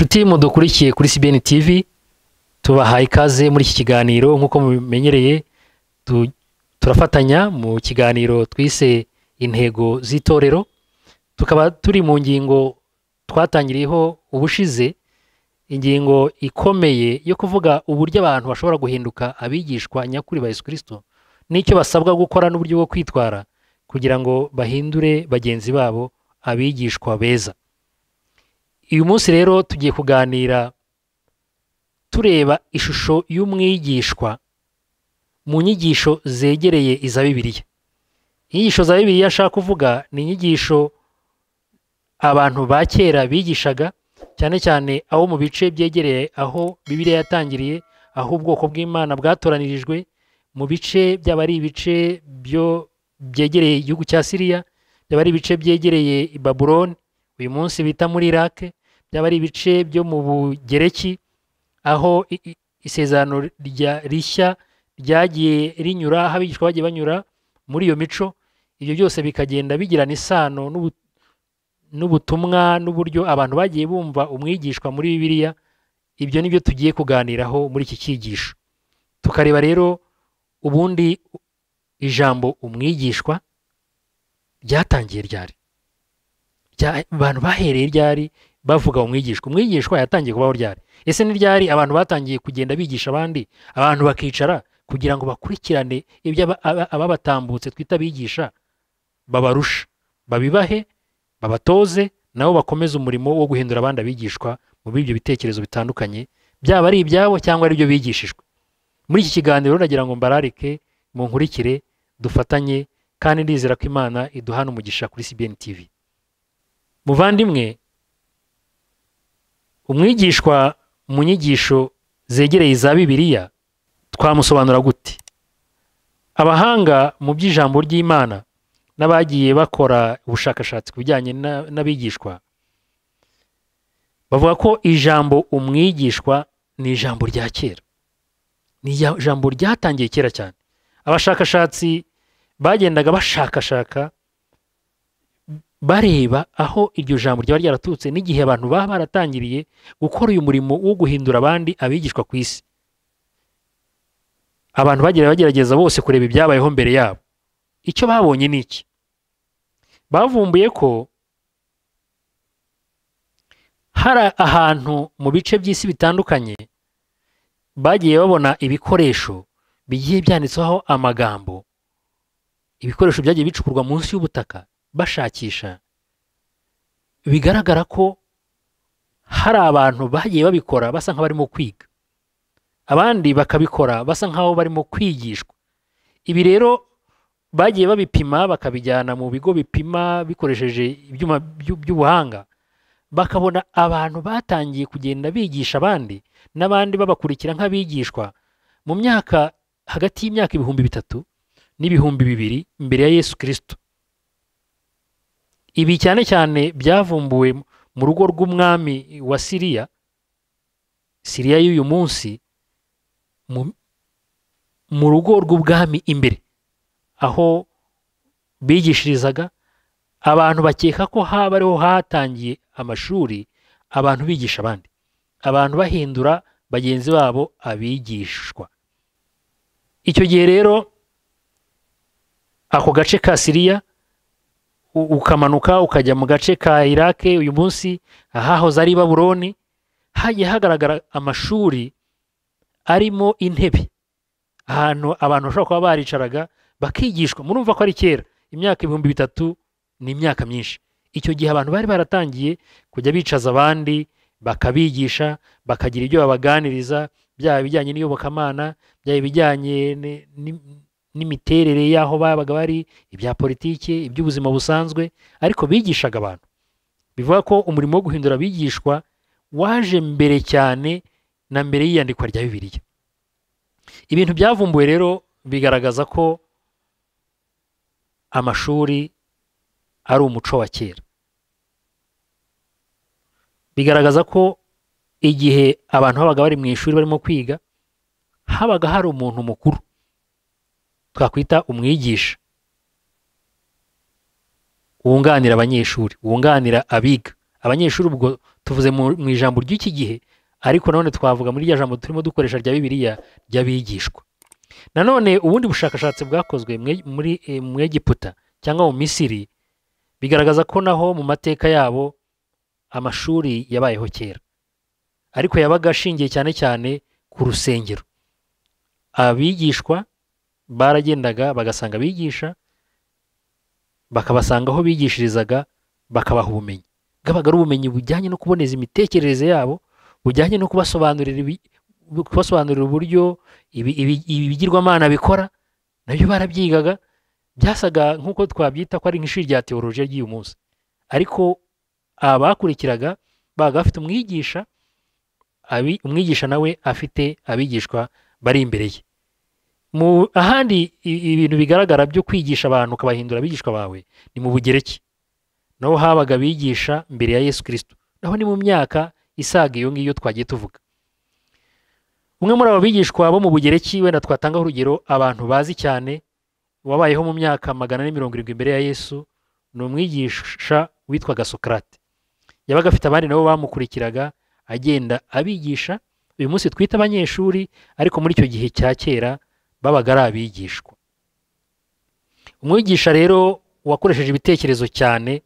Nshuti mudukurikiye kuri CBN TV, tubahaye ikaze muri iki kiganiro. Nk'uko mubimenyereye, turafatanya mu kiganiro twise Intego z'Itorero, tukaba turi mu ngingo twatangiriyeho ubushize, ingingo ikomeye yo kuvuga uburyo abantu bashobora guhinduka abigishwa nyakuri ba Yesu Kristo n'icyo basabwa gukora n'uburyo bwo kwitwara kugira ngo bahindure bagenzi babo abigishwa beza. Uyu munsi rero tugiye kuganira tureba ishusho y'umwigishwa mu nyigisho zegereye iza Bibiliya. Inyigisho za Bibiliya ashaka kuvuga ni inyigisho abantu ba kera bigishaga, cyane cyane abo mu bice byegereye aho Bibiliya yatangiriye, aho ubwoko bw'Imana bwatoranirijwe, mu bice byaba ari ibice byo byegereye igihugu cya Siriya, byaba ari ibice byegereye i Babuloni uyu munsi bita muri Iraq, byaba ari ibice byo mu Bugereki aho isezerano rishya ryagiye rinyura, aho abigishwa bagiye banyura muri iyo mico. Ibyo byose bikagenda bigirana isano n'ubutumwa n'uburyo abantu bagiye bumva umwigishwa muri Bibiliya. Ibyo nibyo tugiye kuganiraho muri iki cyigisho. Tukareba rero ubundi ijambo umwigishwa ryatangiye ryari, abantu bahereye ryari bavuga umwigishwa, umwigishwa yatangiye kubaho ryari, ese ni ryari abantu batangiye kugenda bigisha abandi, abantu bakicara kugira ngo bakurikirane ibyo ababatambutse twita abigisha babarusha, babibahe, babatoze, nabo bakomeze umurimo wo guhindura abandi abigishwa mu b'ibyo bitekerezo bitandukanye, byaba ari ibyabo cyangwa ari ibyo bigishijwe. Muri iki kiganiro nagira ngo mbararike munkurikire, dufatanye, kandi ndizera ko Imana iduhana umugisha kuri CBN TV. Muvandimwe, umwigishwa mu nyigisho zegereye iza Bibiliya twamusobanura gute? Abahanga mu by'ijambo ry'Imana n'abagiye bakora ubushakashatsi ku bijyanye n'abigishwa bavuga ko ijambo umwigishwa ni ijambo rya kera, ni ijambo ryatangiye kera cyane. Abashakashatsi bagendaga bashakashaka bareba aho iryo jambo ryaba ryaraturutse n'igihe abantu baba baratangiriye gukora uyu murimo wo guhindura abandi abigishwa ku isi. Abantu bagira bagerageza bose kureba ibyabayeho mbere yabo. Icyo babonye ni iki? Bavumbuye ko hari ahantu mu bice by'isi bitandukanye bagiye babona ibikoresho bigiye byanditseho amagambo, ibikoresho byagiye bicukurwa munsi y'ubutaka bashakisha, bigaragara ko hari abantu bagiye babikora basa nk'abarimo kwiga, abandi bakabikora basa nk'aho barimo kwigishwa. Ibi rero bagiye babipima bakabijyana mu bigo bipima bikoresheje ibyuma by'ubuhanga, bakabona abantu batangiye kugenda bigisha abandi n'abandi babakurikira nk'abigishwa mu myaka hagati y'imyaka 3000 n'2000 mbere ya Yesu Kristo. Ibi cyane cyane byavumbuwe mu rugo rw'umwami wa Siriya, Siriya y'uyu munsi, mu rugo rw'ubwami imbere aho bigishirizaga. Abantu bakeka ko haba ariho hatangiye amashuri, abantu bigisha abandi, abantu bahindura bagenzi babo abigishwa. Icyo gihe rero ako gace ka Siriya ukamanuka ukajya mu gace ka Iraq uyu munsi ahahoze ari Babuloni, hagiye hagaragara amashuri arimo intebe, ahantu abantu bashobora kuba baricaraga bakigishwa. Murumva ko ari kera, imyaka 3000 ni imyaka myinshi. Icyo gihe abantu bari baratangiye kujya bicaza abandi bakabigisha, bakagira ibyo babaganiriza, byaba ibijyanye n'iyobokamana, byaba ibijyanye n'imiterere y'aho babaga bari, ibya politiki, iby'ubuzima busanzwe, ariko bigishaga abantu. Bivuga ko umurimo wo guhindura abigishwa waje mbere cyane na mbere y'iyandikwa rya Bibiliya. Ibintu byavumbuwe rero bigaragaza ko amashuri ari umuco wa kera. Bigaragaza ko igihe abantu babaga bari mu ishuri barimo kwiga, habaga hari umuntu mukuru twakwita umwigisha wunganira abanyeshuri, wunganira abiga. Abanyeshuri ubwo Tuvuze mu ijambo ry'iki gihe, ariko none twavuga muri rya jambo turimo dukoresha rya Bibiliya ry'abigishwa. Nanone ubundi bushakashatsi bwakozwe muri mu Egiputa cyangwa mu Misiri bigaragaza ko naho mu mateka yabo amashuri yabayeho kera, ariko yabaga ashingiye cyane cyane ku rusengero. Abigishwa baragendaga bagasanga abigisha, bakabasanga aho bigishirizaga, bakabaha ubumenyi. Bwabaga ari ubumenyi bujyanye no kuboneza imitekerereze yabo, bujyanye no kubasobanurira uburyo ibigirwamana bikora, nabyo barabyigaga. Byasaga nk'uko twabyita ko ari nk'ishuri rya teolojiya ry'uyu munsi, ariko abakurikiraga babaga bafite umwigisha, umwigisha nawe afite abigishwa bari imbere ye. Mu ahandi ibintu bigaragara byo kwigisha abantu ukabahindura abigishwa bawe ni mu Bugereki, naho habaga abigisha mbere ya Yesu Kristo, naho ni mu myaka isaga iyo ngiyo twagiye tuvuga. Umwe muri abo bigishwa bo mu Bugereki wenda twatangaho urugero abantu bazi cyane, wabayeho mu myaka 470 imbere ya Yesu, ni umwigisha witwaga Sokrate. Yabaga afite abandi nabo bamukurikiraga agenda abigisha, uyu munsi twita abanyeshuri, ariko muri icyo gihe cya kera babaga ari abigishwa. Umwigisha rero wakoresheje ibitekerezo cyane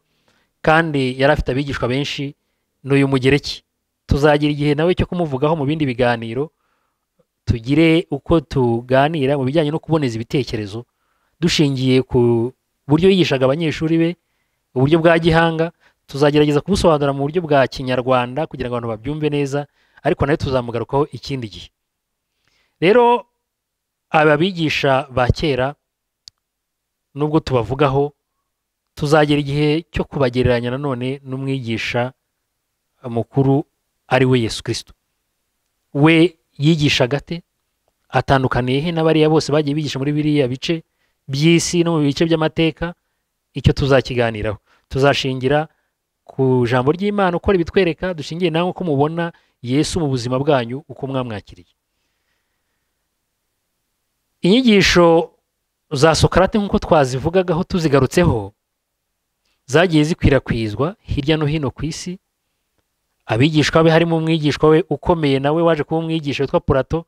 kandi yari afite abigishwa benshi ni uyu Mugereki. Tuzagira igihe nawe cyo kumuvugaho mu bindi biganiro, tugire uko tuganira mu bijyanye no kuboneza ibitekerezo dushingiye ku buryo yigishaga abanyeshuri be, uburyo bwa gihanga. Tuzagerageza kubusobanura mu buryo bwa Kinyarwanda kugira ngo abantu babyumve neza, ariko nawe tuzamugarukaho ikindi gihe. Rero aba bigisha ba kera nubwo tubavugaho, tuzagera igihe cyo kubagereranya nanone n'umwigisha mukuru ari we Yesu Kristo. We yigishaga ate? Atandukaniye he n'abariya bose bagiye bigisha muri biriya bice by'isi no mu bice by'amateka? Icyo tuzakiganiraho, tuzashingira ku jambo ry'Imana uko ribitwereka, dushingiye nawe uko mubona Yesu mu buzima bwanyu, uko mwamwakiriye. Inyigisho za Sokrate nk'uko twazivugagaho tuzigarutseho, zagiye zikwirakwizwa hirya no hino ku isi. Abigishwa be harimo umwigishwa we ukomeye nawe waje kuba umwigisha witwa Plato,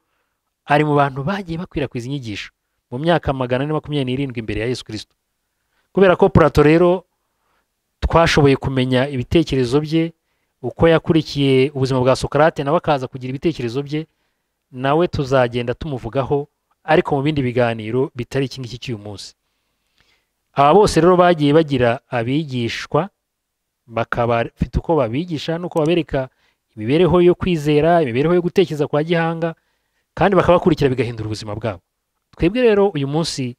ari mu bantu bagiye bakwirakwiza inyigisho mu myaka 427 imbere ya Yesu Kristo. Kubera ko Plato rero twashoboye kumenya ibitekerezo bye, uko yakurikiye ubuzima bwa Sokrate nawe akaza kugira ibitekerezo bye, nawe tuzagenda tumuvugaho, ariko mu bindi biganiro bitari iki ngiki cy'uyu munsi. Aba bose rero bagiye bagira abigishwa, bakaba bafite uko babigisha n'uko babereka imibereho yo kwizera, imibereho yo gutekereza kwa gihanga, kandi bakabakurikira bigahindura ubuzima bwabo. Twebwe rero uyu munsi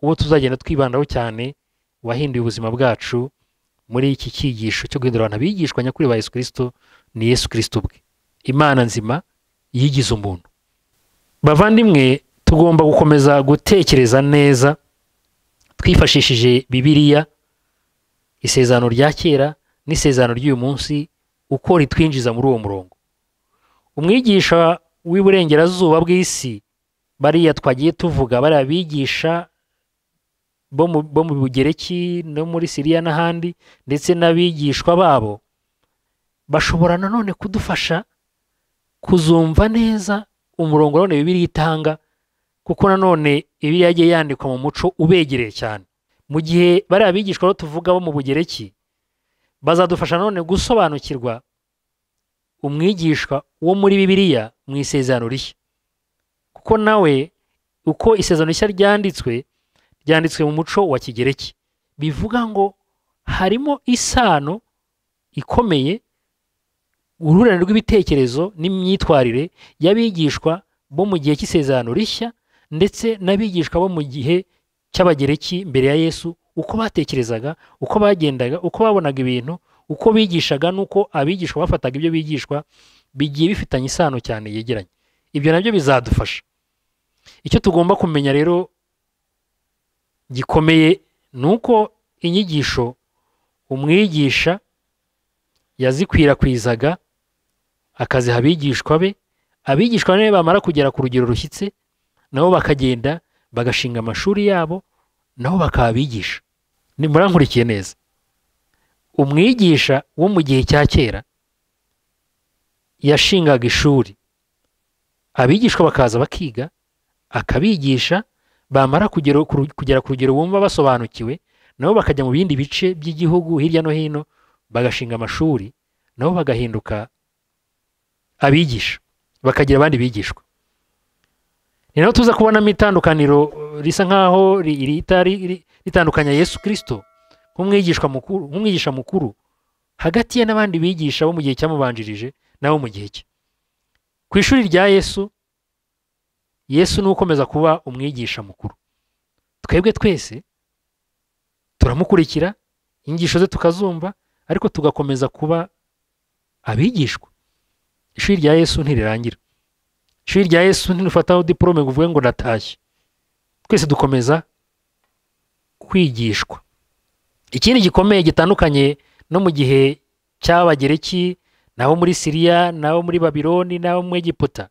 uwo tuzagenda twibandaho cyane wahinduye ubuzima bwacu muri iki cyigisho cyo guhindura abantu abigishwa nyakuri ba Yesu Kristo ni Yesu Kristo ubwe, Imana nzima yigize umuntu. Bavandimwe, tugomba gukomeza gutekereza neza twifashishije Bibiliya, isezerano rya kera n'isezerano ry'uyu munsi, uko ritwinjiza muri uwo murongo. Umwigisha w'iburengerazuba bw'isi, bariya twagiye tuvuga, bariya bigisha bo mu Bugereki no muri Siriya n'ahandi, ndetse n'abigishwa babo, bashobora nanone kudufasha kuzumva neza umurongo none Bibiliya itanga, kuko nanone Bibiliya yagiye yandikwa mu muco ubegereye cyane. Mu gihe bariya bigishwa bo tuvuga bo mu Bugereki bazadufasha none gusobanukirwa umwigishwa wo muri Bibiliya mu isezerano rishya, kuko nawe uko isezerano rishya ryanditswe, ryanditswe mu muco wa Kigereki. Bivuga ngo harimo isano ikomeye, uruhurirane rw'ibitekerezo n'imyitwarire y'abigishwa bo mu gihe cy'isezerano rishya ndetse n'abigishwa bo mu gihe cy'Abagereki mbere ya Yesu, uko batekerezaga, uko bagendaga, uko babonaga ibintu, uko bigishaga n'uko abigishwa bafataga ibyo bigishwa, bigiye bifitanye isano cyane yegeranye. Ibyo nabyo bizadufasha. Icyo tugomba kumenya rero gikomeye ni uko inyigisho umwigisha yazikwirakwizaga akaziha abigishwa be, abigishwa be bamara kugera ku rugero rushyitse nabo bakagenda bagashinga amashuri yabo, nabo bakabigisha. Murankurikiye neza? Umwigisha wo mu gihe cya kera yashingaga ishuri, abigishwa bakaza bakiga, akabigisha, bamara kugera ku rugero bumva basobanukiwe, nabo bakajya mu bindi bice by'igihugu hirya no hino bagashinga amashuri, nabo bagahinduka abigisha, bakagira abandi bigishwa. Ni naho tuza kubonamo itandukaniro risa nkaho ritandukanya Yesu Kristo nk'umwigisha mukuru, nk'umwigisha mukuru hagati ye n'abandi bigisha bo mu gihe cyamubanjirije nabo mu gihe cye. Ku ishuri rya Yesu, Yesu ni ukomeza kuba umwigisha mukuru. Twebwe twese turamukurikira, inyigisho ze tukazumva, ariko tugakomeza kuba abigishwa. Ishuri rya Yesu ntirirangira. Ishuri rya Yesu ntirufataho diplome ngo uvuge ngo natashye. Twese dukomeza kwigishwa. Ikindi gikomeye gitandukanye no mu gihe cy'Abagereki, nabo muri Siriya, nabo muri Babiloni, nabo mu Egiputa,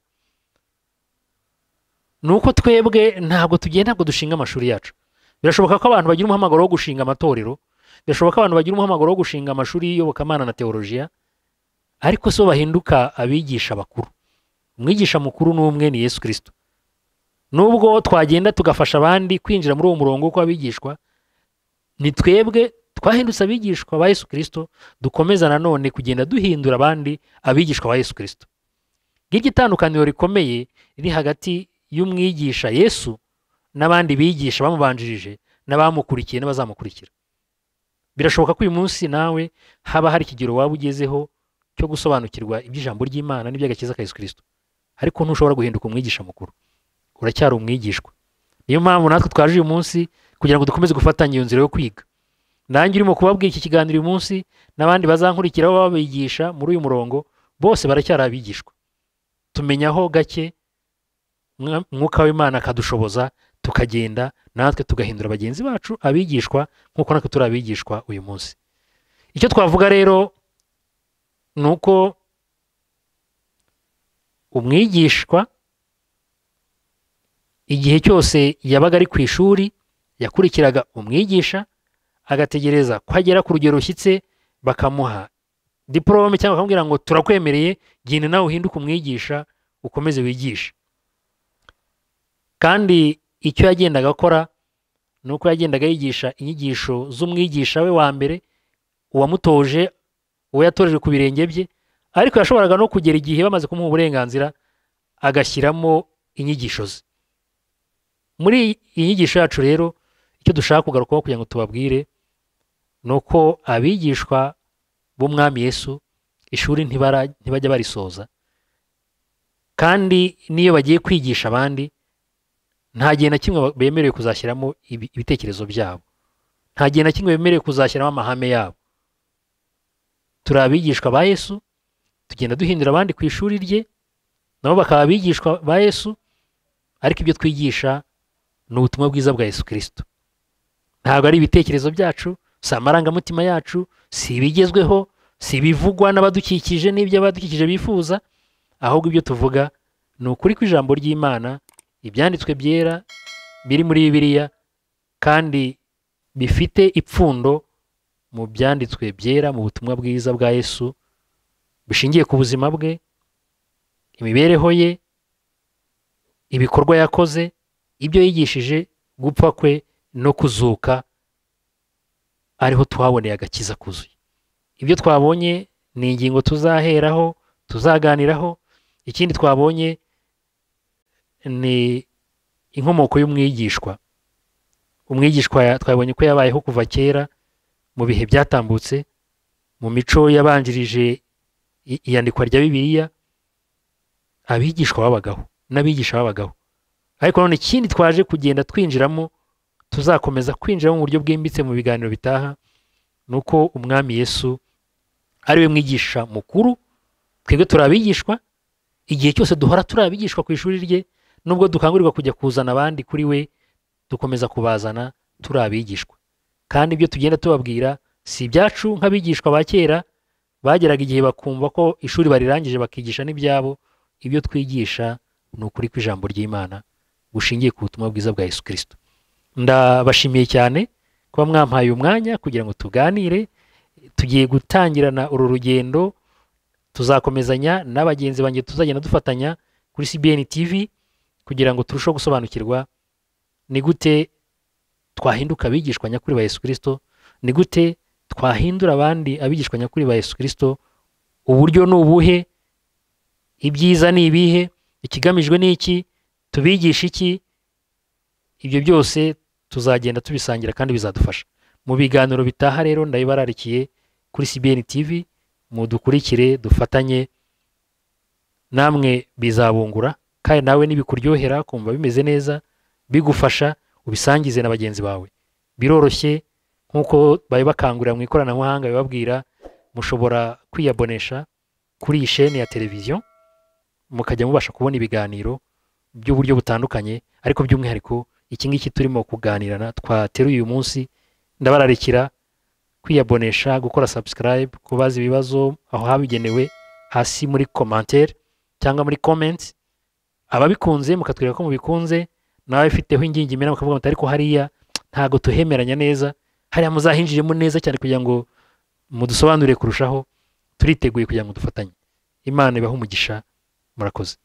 nuko twebwe ntabwo tugenda ngo dushinga amashuri yacu. Birashoboka ko abantu bagira umuhamagaro wo gushinga amatorero, birashoboka ko abantu bagira umuhamagaro wo gushinga amashuri y'iyobokamana na teolojiya, ariko so bahinduka abigisha bakuru. Umwigisha mukuru ni umwe, ni Yesu Kristo. Nubwo twagenda tugafasha abandi kwinjira muri uwo murongo wo abigishwa, ni twebwe twahindutse abigishwa ba Yesu Kristo, dukomeza nanone kugenda duhindura abandi abigishwa ba Yesu Kristo. Ngiryo itandukaniro rikomeye riri hagati y'umwigisha Yesu n'abandi bigisha bamubanjirije n'abamukurikiye n'abazamukurikira. Birashoboka ko uyu munsi nawe haba hari ikigero waba ugezeho cyo gusobanukirwa iby'ijambo ry'Imana n'iby'agakiza ka Yesu Kristo, ariko ntushobora guhinduka umwigisha mukuru, uracyari umwigishwa. Niyo mpamvu natwe twaje uyu munsi kugira ngo dukomeze gufatanya iyo nzira yo kwiga. Nanjye urimo kubabwira iki kiganiro uyu munsi n'abandi bazankurikiraho babigisha muri uyu murongo, bose baracyari abigishwa. Tumenyaho gake, Mwuka w'Imana akadushoboza tukagenda natwe tugahindura bagenzi bacu abigishwa nk'uko natwe turi abigishwa uyu munsi. Icyo twavuga rero ni uko umwigishwa igihe cyose yabaga ari ku ishuri yakurikiraga umwigisha, agategereza ko agera ku rugero rushyitse bakamuha diplome cyangwa bakamubwira ngo turakwemereye, genda nawe uhinduke umwigisha ukomeze wigishe. Kandi icyo yagendaga akora ni uko yagendaga yigisha inyigisho z'umwigisha we wa mbere, uwamutoje, uwo yatoreje ku birenge bye, ariko yashoboraga no kugera igihe bamaze kumuha uburenganzira agashyiramo inyigisho ze. Muri iyi nyigisho yacu rero, icyo dushaka kugarukaho kugira ngo tubabwire ni uko abigishwa b'Umwami Yesu ishuri ntibajya barisoza, kandi n'iyo bagiye kwigisha abandi nta gihe na kimwe bemerewe kuzashyiramo ibitekerezo byabo, nta gihe na kimwe bemerewe kuzashyiramo amahame yabo. Turi abigishwa ba Yesu, tugenda duhindura abandi ku ishuri rye, nabo bakaba abigishwa ba Yesu, ariko ibyo twigisha ni ubutumwa bwiza bwa Yesu Kristo. Ntabwo ari ibitekerezo byacu, si amarangamutima yacu, si ibigezweho, si ibivugwa n'abadukikije n'ibyo abadukikije bifuza, ahubwo ibyo tuvuga ni ukuri kw'ijambo ry'Imana, ibyanditswe byera biri muri Bibiliya kandi bifite ipfundo mu byanditswe byera, mu butumwa bwiza bwa Yesu, bishingiye ku buzima bwe, imibereho ye, ibikorwa yakoze, ibyo yigishije, gupfa kwe no kuzuka, ariho twaboneye agakiza kuzuye. Ibyo twabonye ni ingingo tuzaheraho, tuzaganiraho. Ikindi twabonye ni inkomoko y'umwigishwa. Umwigishwa twabonye ko yabayeho kuva kera mu bihe byatambutse, mu mico yabanjirije iyandikwa rya Bibiliya, abigishwa babagaho n'abigisha babagaho. Ariko none ikindi twaje kugenda twinjiramo, tuzakomeza kwinjira mu buryo bwimbitse mu biganiro bitaha, nuko Umwami Yesu ari we mwigisha mukuru, twebwe turi abigishwa. Igihe cyose duhora turi abigishwa ku ishuri rye, nubwo dukangurirwa kujya kuzana abandi kuri we, dukomeza kubazana turi abigishwa. Kandi ibyo tugenda tubabwira si ibyacu nk'abigishwa ba kera bageraga igihe bakumva ko ishuri barirangije bakigisha n'ibyabo. Ibyo twigisha ni ukuri kw'ijambo ry'Imana gushingiye ku butumwa bwiza bwa Yesu Kristo. Ndabashimiye cyane kuba mwampaye umwanya kugira ngo tuganire. Tugiye gutangirana uru rugendo, Tuzakomezanya n'abagenzi banjye, tuzagenda dufatanya kuri CBN TV kugira ngo turusheho gusobanukirwa ni gute twahinduka abigishwa nyakuri ba Yesu Kristo, ni gute twahindura abandi abigishwa nyakuri ba Yesu Kristo, uburyo ni ubuhe, ibyiza ni ibihe, ikigamijwe ni iki, tubigisha iki. Ibyo byose tuzagenda tubisangira kandi bizadufasha mu biganiro bitaha. Rero ndabibararikiye kuri CBN TV, mudukurikire, dufatanye namwe, bizabungura. Kandi nawe nibikuryohera, kumva bimeze neza, bigufasha, ubisangize na bagenzi bawe. Biroroshye nk'uko babibakangurira mu ikoranabuhanga, bibabwira mushobora kwiyabonesha kuri iyi sheni ya televiziyo, mukajya mubasha kubona ibiganiro by'uburyo butandukanye, ariko by'umwihariko iki ngiki turimo kuganirana twateruye uyu munsi. Ndabararikira kwiyabonesha, gukora subscribe, kubaza ibibazo aho habigenewe hasi muri commentaire cyangwa muri comments. Ababikunze mukatwereka ko mubikunze, nawe ifiteho ingingimira mukavuga muti ariko hariya ntago tuhemeranya neza, hariya muzahinjiremo neza cyane kugira ngo mudusobanurire kurushaho. Turiteguye kugira ngo dufatanye. Imana ibahe umugisha, murakoze.